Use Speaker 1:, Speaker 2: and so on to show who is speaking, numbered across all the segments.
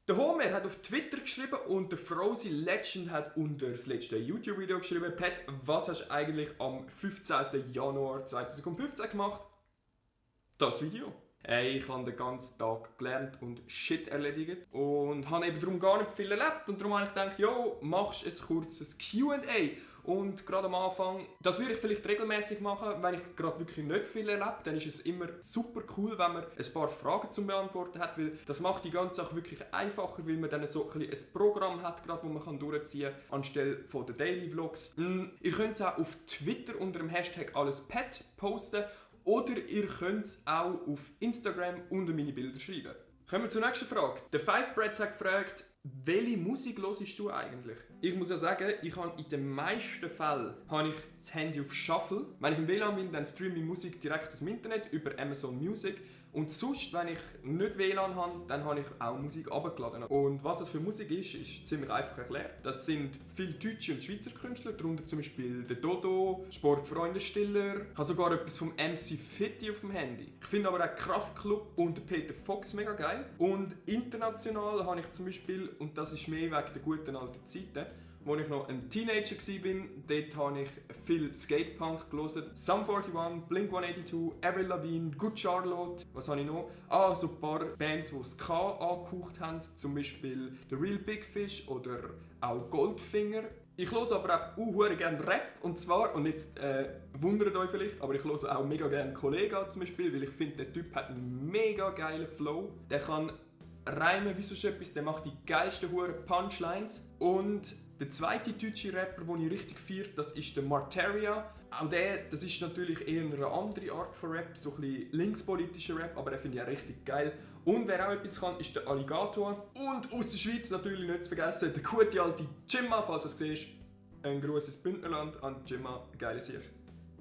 Speaker 1: Der Homer hat auf Twitter geschrieben und der Frozy Legend hat unter das letzte YouTube-Video geschrieben: Pat, was hast du eigentlich am 15. Januar 2015 gemacht? Das Video. Ich habe den ganzen Tag gelernt und Shit erledigt und habe eben darum gar nicht viel erlebt und darum habe ich gedacht, jo, machst ein kurzes Q&A. Und gerade am Anfang, das würde ich vielleicht regelmäßig machen, wenn ich gerade wirklich nicht viel erlebt, dann ist es immer super cool, wenn man ein paar Fragen zum Beantworten hat, weil das macht die ganze Sache wirklich einfacher, weil man dann so ein Programm hat, gerade, wo man durchziehen kann, anstelle von den Daily Vlogs. Ihr könnt es auch auf Twitter unter dem Hashtag AllesPat posten oder ihr könnt es auch auf Instagram unter meine Bilder schreiben. Kommen wir zur nächsten Frage. Der Five Breads hat gefragt, welche Musik hörst du eigentlich? Ich muss ja sagen, ich habe in den meisten Fällen habe ich das Handy auf Shuffle. Wenn ich im WLAN bin, dann streame ich Musik direkt aus dem Internet über Amazon Music. Und sonst, wenn ich nicht WLAN habe, dann habe ich auch Musik runtergeladen. Und was das für Musik ist ziemlich einfach erklärt. Das sind viele deutsche und Schweizer Künstler, darunter zum Beispiel der Dodo, Sportfreunde Stiller. Ich habe sogar etwas vom MC Fitti auf dem Handy. Ich finde aber auch Kraftklub und Peter Fox mega geil. Und international habe ich zum Beispiel, und das ist mehr wegen der guten alten Zeiten, als ich noch ein Teenager war, dort habe ich viel Skatepunk gehört. Sum 41, Blink 182, Avril Lavigne, Good Charlotte, was habe ich noch? So ein paar Bands, die Ska angehaucht haben, zum Beispiel The Real Big Fish oder auch Goldfinger. Ich höre aber auch gerne Rap, und zwar, und jetzt wundert euch vielleicht, aber ich höre auch mega gerne Kollega zum Beispiel, weil ich finde, der Typ hat einen mega geilen Flow. Der kann reimen wie sonst etwas, der macht die geilsten Punchlines. Und der zweite deutsche Rapper, den ich richtig feiere, das ist der Marteria. Auch das ist natürlich eher eine andere Art von Rap, so ein bisschen linkspolitischer Rap, aber den finde ich auch richtig geil. Und wer auch etwas kann, ist der Alligator. Und aus der Schweiz natürlich nicht zu vergessen, der gute alte Jimma, falls du es siehst. Ein grosses Bündnerland an Jimma, geile Sicht.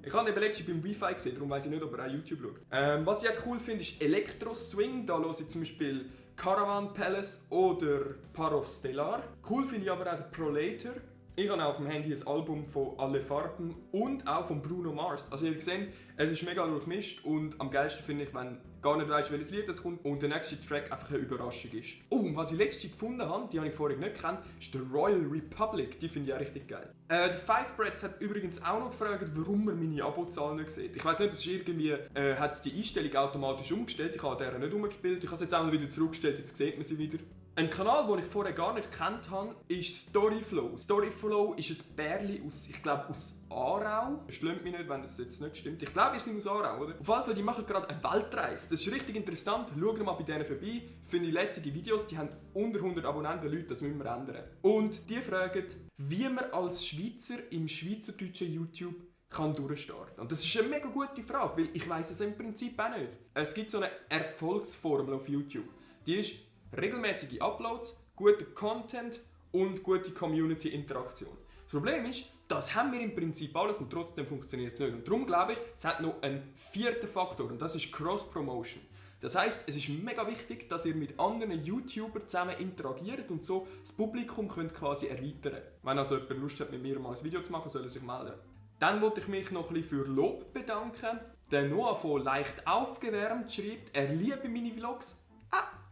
Speaker 1: Ich habe ihn letztens beim Wi-Fi gesehen, darum weiss ich nicht, ob er auch YouTube schaut. Was ich auch cool finde, ist Elektro-Swing. Da höre ich zum Beispiel Caravan Palace oder Parov Stellar. Cool finde ich aber auch den Prolator. Ich habe auch auf dem Handy ein Album von Alle Farben und auch von Bruno Mars. Also ihr seht, es ist mega durchmischt und am geilsten finde ich, wenn du gar nicht weißt, welches Lied es kommt und der nächste Track einfach eine Überraschung ist. Oh, und was ich letztens gefunden habe, die habe ich vorher nicht gekannt, ist der Royal Republic. Die finde ich auch richtig geil. Der Five Breads hat übrigens auch noch gefragt, warum man meine Abozahl nicht sieht. Ich weiss nicht, es ist irgendwie, hat die Einstellung automatisch umgestellt. Ich habe deren nicht umgespielt. Ich habe es jetzt auch wieder zurückgestellt, jetzt sieht man sie wieder. Ein Kanal, den ich vorher gar nicht gekannt habe, ist Storyflow. Storyflow ist ein Bärli aus, ich glaube, aus Aarau. Stimmt mich nicht, wenn das jetzt nicht stimmt. Ich glaube, ihr seid aus Aarau, oder? Auf jeden Fall, die machen gerade eine Weltreise. Das ist richtig interessant. Schaut mal bei denen vorbei. Finde ich lässige Videos. Die haben unter 100 Abonnenten, Leute, das müssen wir ändern. Und die fragen, wie man als Schweizer im schweizerdeutschen YouTube kann durchstarten. Und das ist eine mega gute Frage, weil ich weiss es im Prinzip auch nicht. Es gibt so eine Erfolgsformel auf YouTube. Die ist regelmäßige Uploads, guter Content und gute Community-Interaktion. Das Problem ist, das haben wir im Prinzip alles und trotzdem funktioniert es nicht. Und darum glaube ich, es hat noch einen vierten Faktor und das ist Cross-Promotion. Das heisst, es ist mega wichtig, dass ihr mit anderen YouTubern zusammen interagiert und so das Publikum könnt quasi erweitern. Wenn also jemand Lust hat, mit mir mal ein Video zu machen, soll er sich melden. Dann wollte ich mich noch ein bisschen für Lob bedanken. Der Noah von Leicht aufgewärmt schreibt, er liebe meine Vlogs.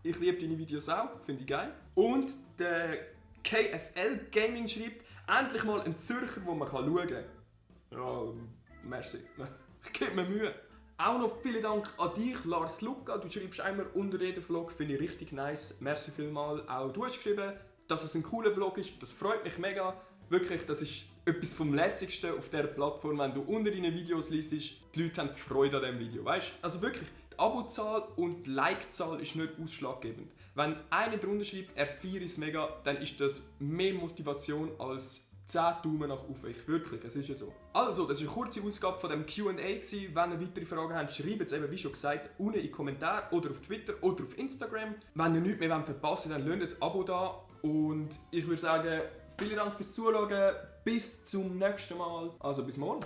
Speaker 1: Ich liebe deine Videos auch, finde ich geil. Und der KFL Gaming schreibt, endlich mal ein Zürcher, wo man schauen kann. Ja, merci. Ich gebe mir Mühe. Auch noch vielen Dank an dich, Lars Luca. Du schreibst einmal unter jedem Vlog, finde ich richtig nice. Merci vielmals. Auch du hast geschrieben, dass es ein cooler Vlog ist. Das freut mich mega. Wirklich, das ist etwas vom Lässigsten auf dieser Plattform, wenn du unter deinen Videos liest, die Leute haben Freude an diesem Video. Weißt? Also wirklich, die Abozahl und die Like-Zahl ist nicht ausschlaggebend. Wenn einer drunter schreibt, er feiert es mega, dann ist das mehr Motivation als 10 Daumen nach oben. Wirklich, es ist ja so. Also, das war eine kurze Ausgabe von dem Q&A. Wenn ihr weitere Fragen habt, schreibt es eben, wie schon gesagt, unten in die Kommentare oder auf Twitter oder auf Instagram. Wenn ihr nichts mehr verpassen wollt, dann lasst ein Abo da. Und ich würde sagen, vielen Dank fürs Zuschauen. Bis zum nächsten Mal. Also bis morgen.